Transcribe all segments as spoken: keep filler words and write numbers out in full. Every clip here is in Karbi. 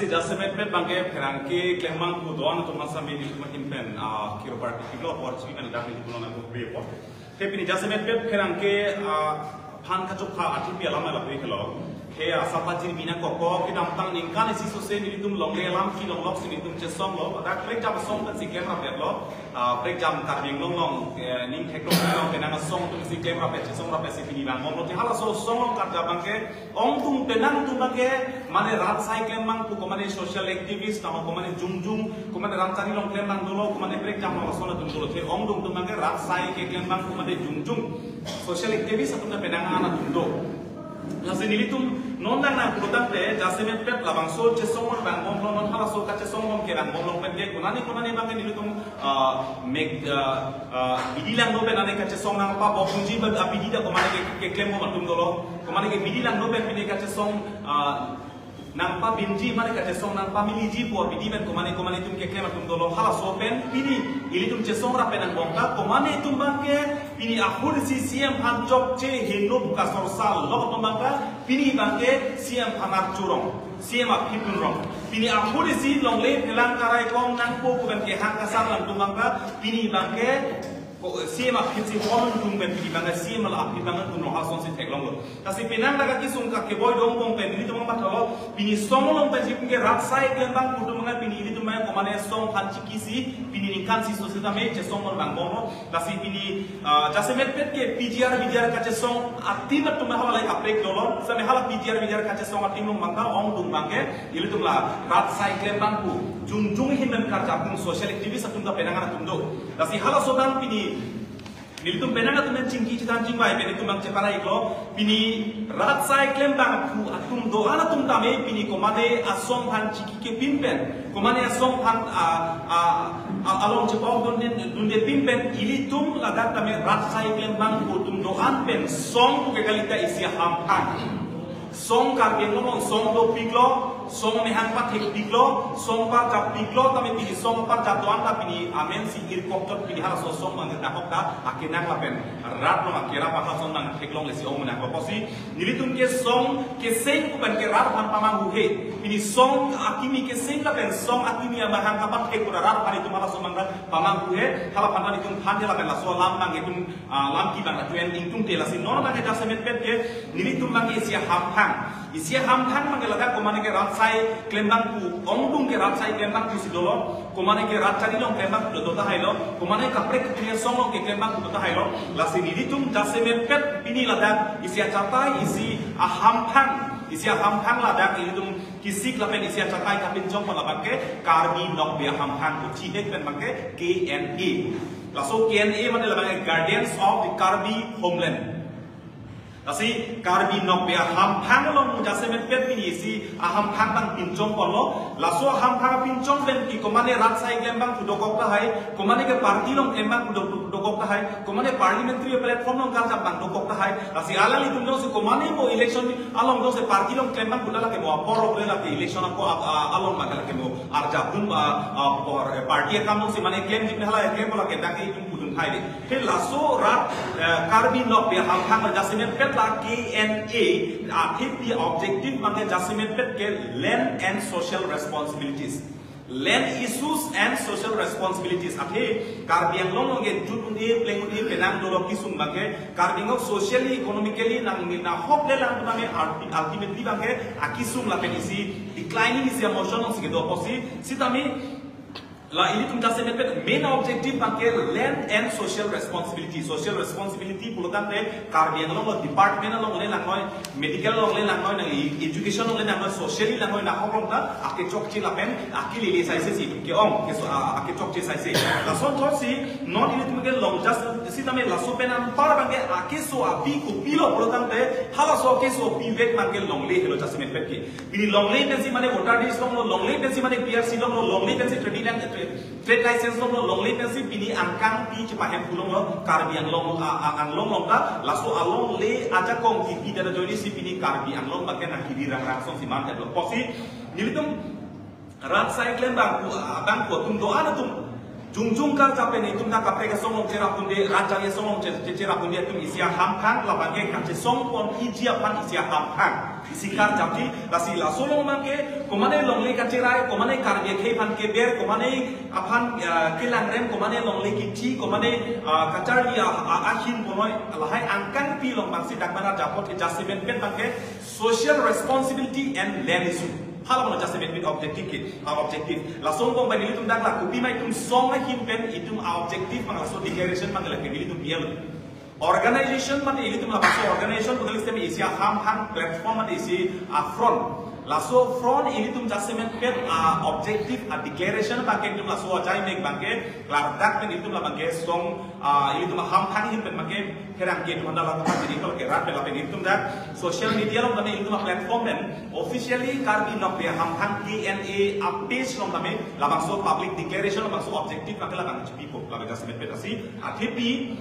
Jasemet pet abangke pherangke klembang pu do-an atum asami di makin pen, ah, kiro party kilo por si pen dak di pulang aku be po. Te pini jasemet pet pherangke, ah, aphan kachokha athipi alam ala pe kelo. He, ah, sapa jirmi nangkok, kedamtang ningkan isi sose nelitum longle alam kelong lok si nelitum chesong lo. Dak prekjam asong pen si klem rapet lo. Ah, prekjam Karbi Anglong along, eh, ning theklong along penang asong atum si klem rapet, chesong rapet si pini bang mong lo. Te halaso asong along karja abangke ongdung penang atum abangke, mane rat asai klembang pu, ko mane social activist, tamo ko mane jongjung, ko mane rat chari along klembang dolo, ko mane prekjam along ason atum dolo. Te ongdung atum abangke rat asai keklembang ko mane jongjung social activist atum ta penang an atum do. Lasi nelitum non nang nang putangte jasemet pet labangso chesong along bang mong lo, non halaso kachesong along ke bang mong lo pen ke konane konane abangke nelitum, ah, mek, ah, ah, bidi langno pen ane kachesong nangpabok unji ba, ah, bidi ta ko mane ke, keklem bom atum dolo. Ko mane ke bidi langno pen pini kachesong, ah, nangpabinji, mane kachesong nangpamiliji apor bidi pen ko mane ko mane atum keklem atum dolo. Halaso pen pini ilitum chesong rap pen angbong ta ko mane atum abangke pini ahut isi C M aphan chokche heno pu kasor sal lo atum abangke pini abangke C M aphan archurong, C M aphi dunrong. Pini ahut isi longle phelang karai kong nangpo pu pen kehang kasar lam atum abangke pini abangke ko, C M aphi si hon dung pen pini abangke C M la aphi abangke dunrong, halason si theklong lo. Lasi penang dak kesung ka keboi dong bong pen nelitum mathalo, pini asong along pen si pini rat asai klembang pu atum abangke pini ilitum abangke ko mane asong aphan chiki si pini ningkan isi sose tame chesong along bang mong lo. Lasi pini, ah, jasemet pet ke P G R, V G R kachesong atim atum hala lai kaprek dolo. Same hala P G R, V G R kachesong atim along abangke ongdung abangke ilitum la rat asai klembang pu jongjung ahin pen karja pu social activist atum ta penang an atum do. Lasi halaso abang pini nelitum penang atum pen chingki chethan chingvai pen itum abang cheparai iklo, pini rat asai klembang pu atum do-an atum tame pini ko mane asong aphan chiki kepin pen, ko mane asong aphan, ah, ah, ah, along chepok dunde, dunde pin pen ilitum ladak tame rat asai klembang pu atum do-an pen song pu ke kalita isi ahamphang. Song Karbi Anglong along song dopiklo, song mehang pathekpiklo, song parjappiklo, tame pini song parjap do-an ta pini amen si irkok chot pini halaso song abang nahok ta akenang lapen rat along akerap ahal song nangtheklongle si ong menang lo pusi nelitum ke song keseng pu pen ke rat aphan pamanghuhe. Pini song akimi keseng lapen song akimi amahang kapathek pu rat aphan itum halaso abang pamanghuhe. Hala aphan ta itum than lapen laso alam abang itum, ah, lam ki abang atu en ingtungte. Lasi non abang jasemet pet ke nelitum abang isi ahamphang. Isi ahamphang abangke ladak ko mane ke rat asai klembang pu, ongdung ke rat asai klembang pu si dolo, ko mane ke rat chari along klembang pu do tahai lo, ko mane kaprek kekri asong along ke klembang pu do tahai lo. Lasi nelitum jasemet pet pini ladak isi achatai, isi ahamphang, isi ahamphang ladak nelitum kesik lapen isi achatai kapinchong pen labangke Karbi Nokbe Ahamphang, ko chihek pen abangke K N A. Laso K N A mane labangke Guardians of the Karbi Homeland. Lasi Karbi Nokbe Ahamphang along jasemet pet pini isi ahamphang abang pinchong ponlo. Laso ahamphang pinchong pen ke ko mane rat asai klembang pu dokok tahai, ko mane ke party along klembang pu do-, dokok tahai, ko mane parliamentary platform along karjap abang dokok tahai. Lasi alanglitum jongsi ko mane mo election along jongsi party along klembang pu lake mo apor le lake election ako ap-, a-, along lake mo arjap dun, a, a, por, eh, party akam jongsi mane klem di hala klem lake dak itum pudun thai di. He laso rat, eh, Karbi Nokbe Ahamphang jasemet pet la K N A, athe pi objective abangke jasemet pet ke land and social responsibilities. Land issues and social responsibilities. Athe Karbi Anglong along ke jut un-e, pleng un-e, penang dolo kesung abangke. Karbi Anglong socially, economically nang nahok le lang tame ulti-, ultimately abangke akesung lapen isi declining isi emotion along si kedo pusi. Sitame la ilitum jasemet pet main objective abangke land and social responsibility. Social responsibility pulotangte Karbi Anglong along department along le langnoi, medical along le langnoi, nang e-, education along le langnoi, socially langnoi, nahok along ta akechokche lapen akelele saise si ke-ong, ke so, a, akechokche saise. Lason thotsi non ilitum kelong just sitame laso pen anpar abangke akeso api kopilo pulotangte halaso akeso apivek abangke longle helo jasemet pet ke. Pini longle pensi mane voter list longlo, longle pensi mane P R C longlo, longle pensi trading and trade, trade license longlo, longle pensi pini angkang pi chepahem pu longlo, Karbi Anglong, a, a, Anglong along ta, laso alongle ajakong kipi dada joini si pini Karbi Anglong abangke nang kiri rangrang asong si man teplo pusi, nelitum rat asai klembang pu, a, abang pu atum do-an atum jongjung karjap pen itum ta kaprek asong along cherap dunde, rat chari asong along che-, che-, cherap dunde atum isi ahamphang, labangke kachesong pon iji aphan isi ahamphang. Isi karjapji, lasi laso along abangke, komane longle kacherai, komane Karbi akhei aphan keber, komane aphan, ah, kelangrem, komane longle kithi, komane, ah, kacharli a, a, ahin ponoi, lahai angkangpi along abangsi dak mana japot ke jasemet pet abangke social responsibility and land issue. Hala mana jasemet pet objective ke, ah, objective. Laso angbong abang ilitum dak la kopima itum song ahin pen itum a objective abang laso declaration abang lake ilitum bial. Organization mate ilitum labangso organization pu kali sitame isi ahamphang platform mate isi a front. Laso front ilitum jasemet pet a objective a declaration abangke ilitum laso ajai mek abangke klardak pen ilitum labangke song, ah, ilitum ahamphang ahin pen abangke herang ke tum handa la kapa jadi kalau ke rat pen lapen ilitum dak social media along tame ilitum a platform pen officially Karbi Nokbe Hamphang K N A a page along tame labangso public declaration labangso objective abangke labang chipipo labang jasemet pet lasi athepi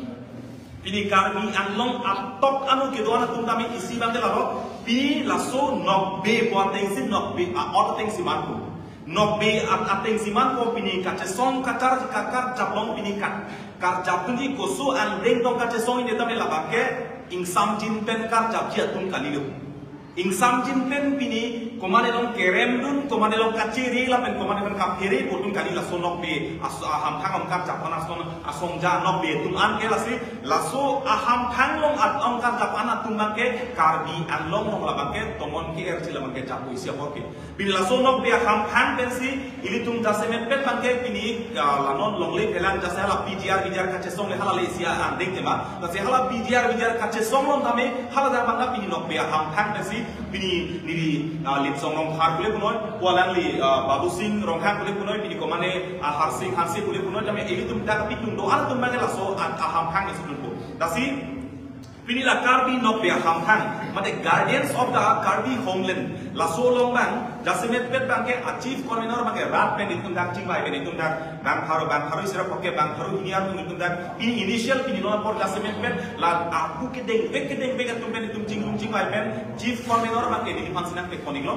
pini Karbi Anglong atok anu kedo-an atum tame isi abangke lalo. Pini laso nokbe pu atengsi nokbe a-ot atengsi manpo. Nokbe at-, atengsi manpo pini kachesong kachar kakar japlong pini kat. Karjapdunji koso angdeng tong kachesong ine tame labangke ingsamjin pen karjapji atum kalilo. Ingsamjin pen pini komane along keremdun, komane along kachere lapen komane pen kaphere pu atum kali laso nokbe as-, ahamphang along karjap-an ason asongja nokbe atum anke lasi laso ahamphang along at-, along karjap-an atum abangke Karbi Anglong along labangke tomon ke R C labangke japo isi apor ke. Pini laso nokbe ahamphang pensi ilitum jasemet pet abangke pini, ah, lanon longle phelang jase hala P G R V G R kachesong le hala le isi angdeng tema. Lasi hala P G R V G R kachesong along tame hala dak abangke pini nokbe ahamphang pensi pini neli, ah, Litsong Rongphar kule punoi, pu alangli, ah, Babusing Ronghang kule punoi, pini komane, ah, Harsing Hanse kule punoi, tame ilitum dak apitung do-an atum abangke laso a, ahamphang isi atumpo. Lasi pini la Karbi Nokbe Hamphang, mate Guardians of the Karbi Homeland, laso along abang jasemet pet abangke a chief convener abangke rat pen itum dak chingvai pen itum dak bang pharo bang pharo isi ra poke bang pharo hini arni itum dak pini initial pini non apor jasemet pet la apu kedengpek kedengpek atum pen itum chinglung chingvai pen chief convener abangke neliphan si nangpekpon-iklo.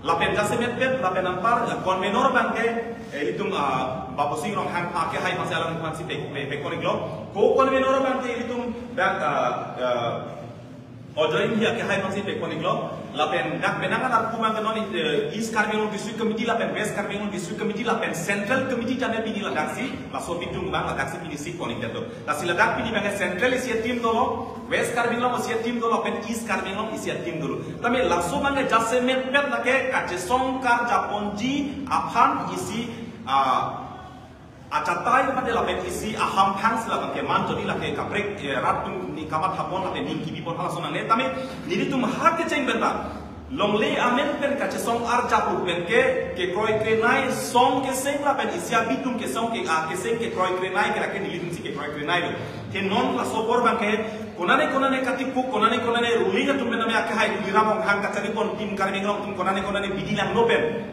Lapen jasemet pet, lapen anpar, eh, convener abangke, eh, ilitum, ah, Babusing Ronghang akehai aphansi alangphan si pek, pek, pekpon-iklo. Co-convener abangke ilitum dak, ah, ah, Ajoy Enghi akehai aphansi pekpon-iklo. Lapen dak penang an arpu abangke non, eh, East Karbi Anglong District Committee, lapen West Karbi Anglong District Committee, lapen Central Committee tame pini ladaksi, laso apitung abang ladaksi pini si pon-ik det do. Lasi ladak pini abangke Central isi a-team dolo, West Karbi Anglong isi a-team dolo, lapen East Karbi Anglong isi a-team dolo. Tame laso abangke jasemet pet lake kachesong karjapponji aphan isi, ah, achatai mate lapen isi ahamphang si labangke manjodi lake kaprek, eh, rat atum ni kamatha pon lapen ning kibipon halason nangne tame nelitum ha kecheng pen ta longle amen pen kachesong arjap pen ke, kekroi krenai song keseng lapen isi abitung kesong ke, ah, keseng kekroi krenai ke lake nelitum si kekroi krenai lo. Ke non laso apor abangke konane konane katipuk, konane konane ruling atum pen tame akehai Tuliram Ronghang kacharipon Team Karbi Anglong atum konane konane bidi langno pen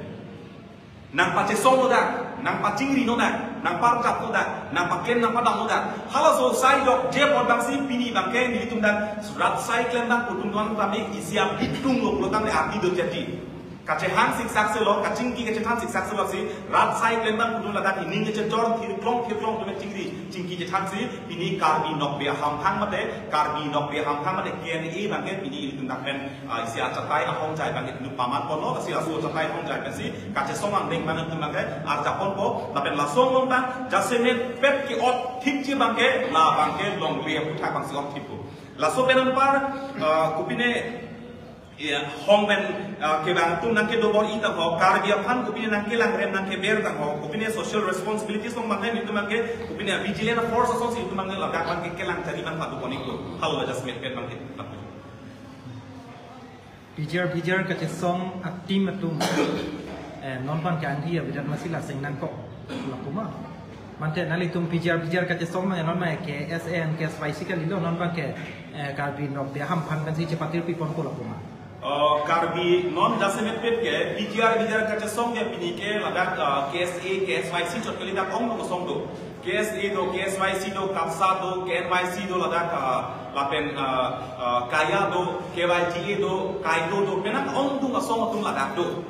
nangpachesonglo dak, nangpachingrilo dak, nangparjaplo dak, nangpaklem nangpadamlo dak. Halaso sai dokje apot abangsi pini abangke nelitum dak rat sai klem abang pu atum do-an tame isi abitung lo pulo tangte ardi do jati. Kachehang siksak selo, kachingki kachethan siksak selo si, rat sai klem abang pu atum ladak ining kechechor, thirklong, thirklong atum chingri, chingki chethan si, pini Karbi Nokbe Hamphang mate, Karbi Nokbe Hamphang mate, K N A abangke pini ilitum dak pen, ah, isi achatai ahongjai abangke ilitum paman ponlo, lasi laso achatai ahongjai pensi, kachesong angdeng abang ilitum abangke, arjapponpo, lapen laso along abang, jasemet pet ke-ot thikji abangke, labangke longle aphuthak abangsi ot thikpo. Laso pen anpar, ah, kopine, ya, hong pen, ah, kevang atum nangkedo bor-i tangho, Karbi aphan kopine nangkelangrem nangkeber tangho, kopine social responsibilities along abangke nelitum abangke, kopine vigilance force asonsi itum abangke ladak abangke kelang kari abang padopon-iklo, halo la jasemet pet abangke. P G R, P G R kachesong a-team atum, eh, non abangke anghi avedet masi lasing nangkok, lapu ma. Mante nanglitum P G R, P G R kachesong abang non ma K S A and K S Y C kalilo, non abangke, eh, Karbi Nokbe Hamphang pensi chepatirpipon ko lapu ma. Oh, Karbi non jasemet pet ke, P G R, P G R kachesong ke pini ke ladak, ah, K S A, K S Y C chot kali dak ong dong asong do. K S A do, K S Y C do, KAPSA do, K N Y C do ladak, ah, lapen, ah, ah, KAYA do, K Y G A do, KAIDO do, penang ong dong asong atum ladak do.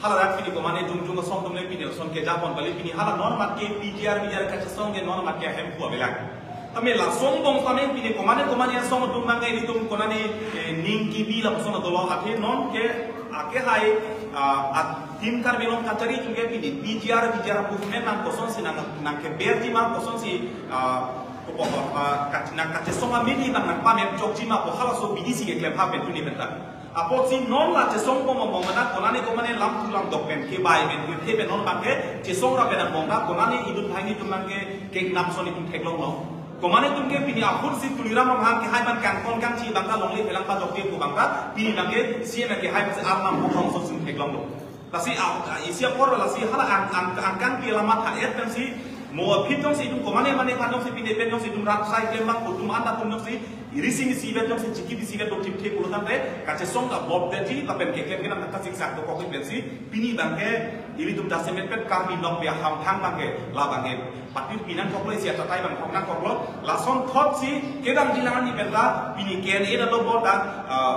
Haladak pini komane jongjong asong atum le pini lason kejapon kali pini hala non mat ke P G R, P G R kachesong ke non mat ke ahemphu avelang. Kami lason bom kami pini komane komane asong atum nang ilitum konane, eh, ning kibi lapuson adolo athe non ke ake hai, ah, at Team Karbi Anglong kachari atum ke pini P G R, P G R movement nang kosonsi nang, nang keberji ma kosonsi, ah, kopo, ah, kach-, nang kachesong amidi nang nang pamem chokji ma pu halaso bidi si keklem ha pen tuni penta. Apotsi non la chesong pom pom mana konane komane lam thu lam dok pen kebai pen pu the pen non bangke chesong ra pen angbong ta konane idun bhai ni tum bangke kenam son itum theklonglo. Komane tum ke pini ahut si Tuliram Ronghang ke hai ban kangkon kangchi bangta longle phelang pajok ke pu bangta pini bangke C M ke hai ban si arnam hong hong so sing theklonglo. Lasi a, a, isi apor lasi hala ang, ang, angkang pi alamat ha et pensi mo aphi jongsi itum komane mane phan jongsi pine pen jongsi itum rat sai klem bang pu itum anda tum jongsi iri sing isi vet jongsi chiki isi vet do thip thip pulo tangte kachesong ka bob detji lapen keklem kenam ta siksak dokok pensi pini bangke ilitum jasemet pen Karbi Anglong pi ahamphang bangke la bangke patir pinang koklo isi atatai bang koknang koklo lason thotsi kedamji lang ani pen ta pini K N A ta do bol ta, ah,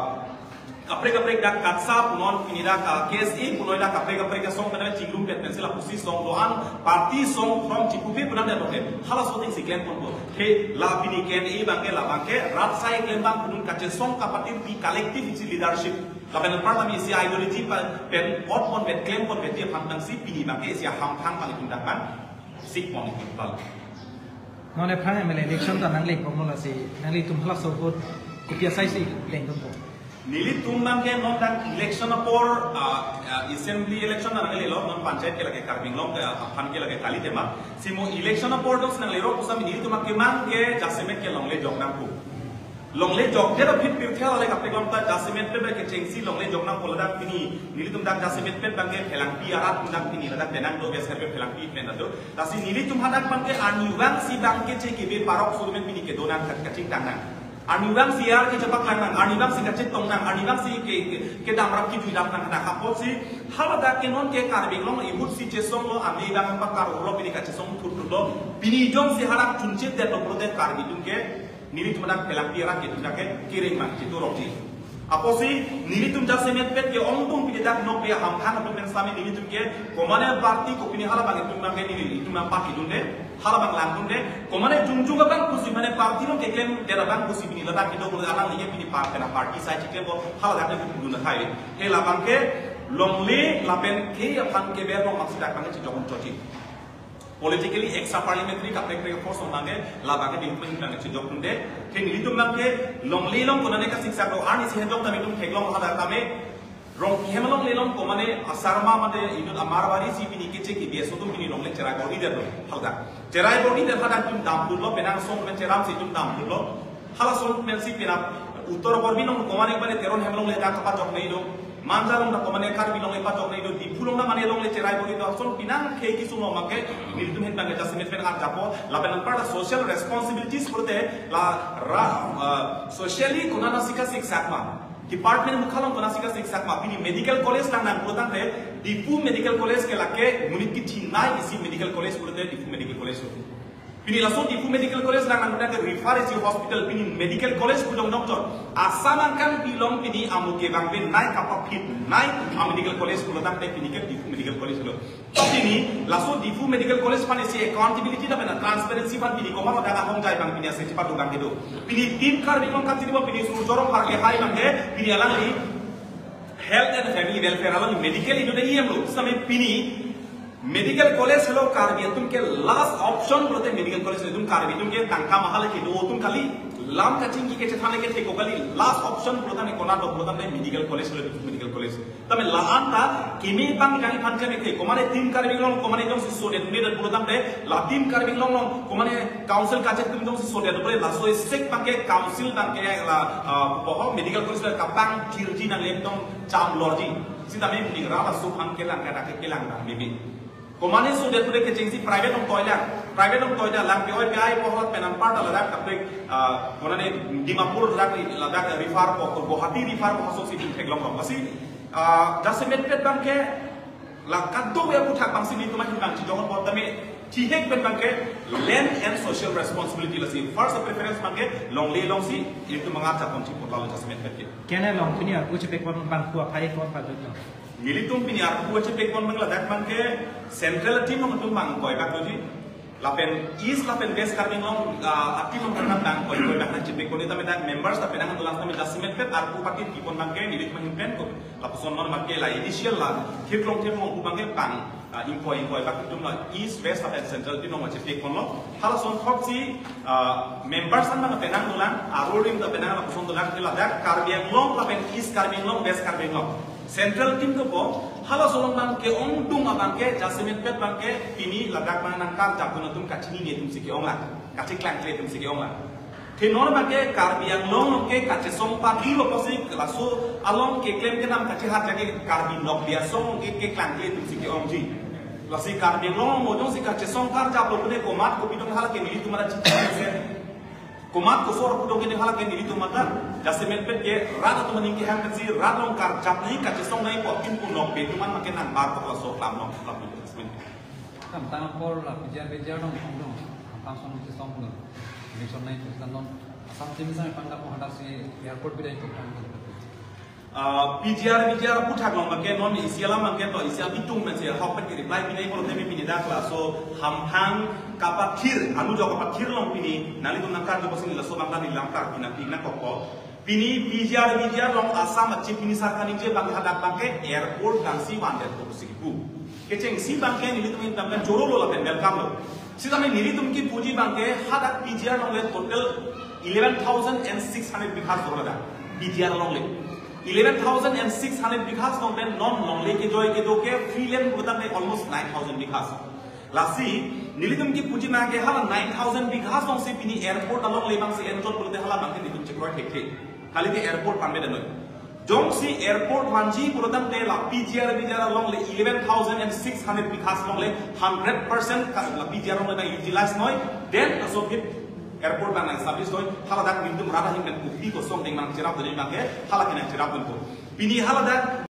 kaprek kaprek dak KATSA punon pini dak, ah, K S A punon dak kaprek kaprek asong pen chingrum pen pensi lapusi song doan party song from chipupe punan dak doke halaso atum si klem ponpo. He la pini K N A bangke la bangke rat sai klem bang punun kachesong kapatir pi collective isi leadership. Lapen apar kami isi ideology pa pen ot pon vet klem pon vet dia phan tangsi pini bangke isi ahamphang palitum dak man sik pon itum pal. Non aphrang M L A election ta nangle bomlo lasi nanglitum halaso ahut kopi asai si lengdunpo? Nelitum bangke non dak election apor, ah, ah, assembly election ta nanglelo, non panchayat ke lake Karbi Anglong ke, ah, aphan ke lake kali tema. Si mo election apor dong si nanglero pusitame nelitum akemang ke jasemet ke longle jok nangpo. Longle jok dia phit pirthe ale kaprek lam ta jasemet pen bangke chengsi longle jok nangpo ladak pini. Nelitum dak jasemet pen bangke phelangpi arat dak pini ladak penang do bias karpe phelangpi pen do. Lasi nelitum hadak bangke arnivang si bangke che kebe parok surumen pini kedo nang kat kachingtang nang. Arnivang si ar ke chepak lang nang, arnivang si kachetong nang, arnivang si ke, ke, kedam rap kejui dam nang hadak apotsi haladak ke non ke Karbi Anglong ihut si chesonglo ami bang pakar ulo pini kachesong thut thutlo pini jongsi hadak chunchit detlo pulote Karbi atum ke nelitum dak phelangpi arat ke dak ke kiring mang chitu rokji. Apotsi nelitum jasemet pen ke ongdung pini dak nok dia hamphang atum pen sami nelitum ke komane party ko pini hala bang itum bang ke nelitum bang party dunde hala bang langdunde komane jungjung abang pusi mane party long keklem dera bang pusi pini ladak ido bulu alang lagi pini party na party sai chiklem bo hala dak ke dun khai. He la bangke longle lapen ke aphan keber long maksi dak bang ke chijokun chochi. Politically extra parliamentary kaprek prek force on nange la bangke ding pun nange chijok tunde. Ke nelitum bangke longle long konane kasiksak do arni si hedok tami tum theklong hada tame rong hem longle long komane asarma mate inut amarwari si pini keche ke bias tum pini longle cherai bor-i der do halda. Cherai bor-i der hada tum dam dun lo penang song men cheram si tum dam dun lo. Halason pensi pinap Uttar Karbi Anglong komane mane Teron hem longle dak kapajok nei do. Manja long dak komane Karbi longle pajok nei do. Diphu long na mane longle cherai bor-i do. Son pinang ke kisung lo make nelitum het bangke jasemet pen arjapo. Lapen anpar la social responsibilities pulote la ra, ah, socially konane siksak ma. Department mukha long konane siksak ma. Pini medical college nang nang pulo tangte Diphu Medical College ke lake monit kithi nei isi medical college pulote Diphu Medical College lo. Pini laso Diphu Medical College lang nang ke refer isi hospital pini medical college pudong doctor. Assam angkang bilong pini amu ke bang pin nei kapapit nei a medical college pulo tangte pini ke Diphu Medical College lo. Pini laso Diphu Medical College aphan isi accountability lapen transparency aphan pini komar dak ahom jai bang pini ase cepat do bang kedo. Pini Team Karbi Anglong kachiri bang pini Surjorong Parke hai bang ke pini alangli Health and Family Welfare along medical idu de E M lo. Sami pini Medical college helo Karbi atum ke last option pulote medical college atum Karbi atum ke tangka mahal ke do atum kali lam kachingki kechethang ke theko kali last option pulote ne kona do pulote ne medical college helo medical college. Tame la-an ta kimi pang kali phan kami ke komane Team Karbi Anglong komane jongsi sodet medan pulote ne la Team Karbi Anglong long komane council kachet tum jongsi sodet pule laso sek bangke council bangke la, ah, boho medical college kapang thirji nang lemtong cham lorji. Sitame ning raba suphang kelang kada ke kelang nang bibi. Komane sude sude kechengsi private nong toilang, private nong toilang, lang P O I P I pohot penang part ladak kapek, ah, konane Dimapur ladak, ladak refer ko, ko Guwahati refer ko haso si theklong long. Lasi, ah, jasemet pet bangke la kado ya puthak bangsi nelitum ahin bang chijongon botame chihek pen bangke land and social responsibility lasi first preference bangke longle longsi nelitum mangat chapon chi portal jasemet pet ke. Kene long pini aku chepek pon bang ku aphai kon padut long. Nelitum pini arpu ache pekon bang ladak bangke central team nong tum bang koi bak doji. Lapen East lapen West Karbi Anglong, ah, atum along karena bang koi koi bang nangchipik koni tame dak members lapen nang dolang tame jasemet pet arpu patit kipon bangke nelitum ahin pen ko. Lapuson non bangke la initial la thirlong thirlong pu bangke bang, ah, ingkoi ingkoi bak atum la East West lapen Central atum along chipik ponlo. Halason thok si, ah, members an bang penang dolang, arul rim ta penang lapuson dolang, ladak Karbi Anglong lapen East Karbi Anglong, West Karbi Anglong. Central atum dopo, halaso along bangke ongdung abangke jasemet pet bangke pini ladak bang nangkarjap atum kachinine atum si ke-ong la, kachiklangkle atum si ke-ong la. Te non bangke Karbi Anglong along ke kachesong pagi lo pusi laso along keklem kenam kachihat jagi Karbi Nokbe Asong along ke keklangkle atum si ke-ongji. Lasi Karbi Anglong along mo jongsi kachesong karjap lo pune komat kopi dong hala ke nelitum mara chichi se. Komat kosor pu dong ke hala ke nelitum mata. Jasemet pet ke rat atum aning kehang pensi rat along karjap nangji kachesong nangji pu atum pu Nokbe atum an make nangbar tok laso klam along klam along jasemet. Kam tang apor la P G R V G R dong kong dong. Kam tang son kachesong dong. Election nai kachesong dong. Assam T V sang pangkap hadak si airport bidai tok tang dong. Ah, P G R V G R aputhak along bangke non isi alam bangke to isi abitung bangke hok bangke reply pinai polo teme pini dak laso hamphang kapathir, anu jok kapathir along pini nanglitum nangkarju pusi laso bangke neli lamkar pina pina kokpo. Pini P G R V G R along Assam a Chief Minister kaningje bangke hadak bangke airport bangsi wandet ko pusi kipu. Kechengsi bangke nelitum intam kan choro lo lapen welcome lo. Sitame nelitum kipuji bangke hadak P G R alongle total eleven thousand and six hundred bighas dolo dak. P G R alongle eleven thousand and six hundred bighas along pen non longle kejoi kedo ke free land pulote almost nine thousand bighas. Lasi nelitum kipuji bangke hala nine thousand bighas along si pini airport alongle bangsi enchot pulote hala bangke nelitum chekroi thekthe. Kali ke airport panbe denoi. Jongsi airport vanji pulotangte la P G R V G R alongle eleven thousand and six hundred bighas alongle hundred percent ka la P G R alongle nang utilize noi, then laso aphi airport bang nang establish noi, hala dak nelitum rat ahin pen kopi kosong ding nangcherap dun bangke, hala ke nangcherap dunpo. Pini hala dak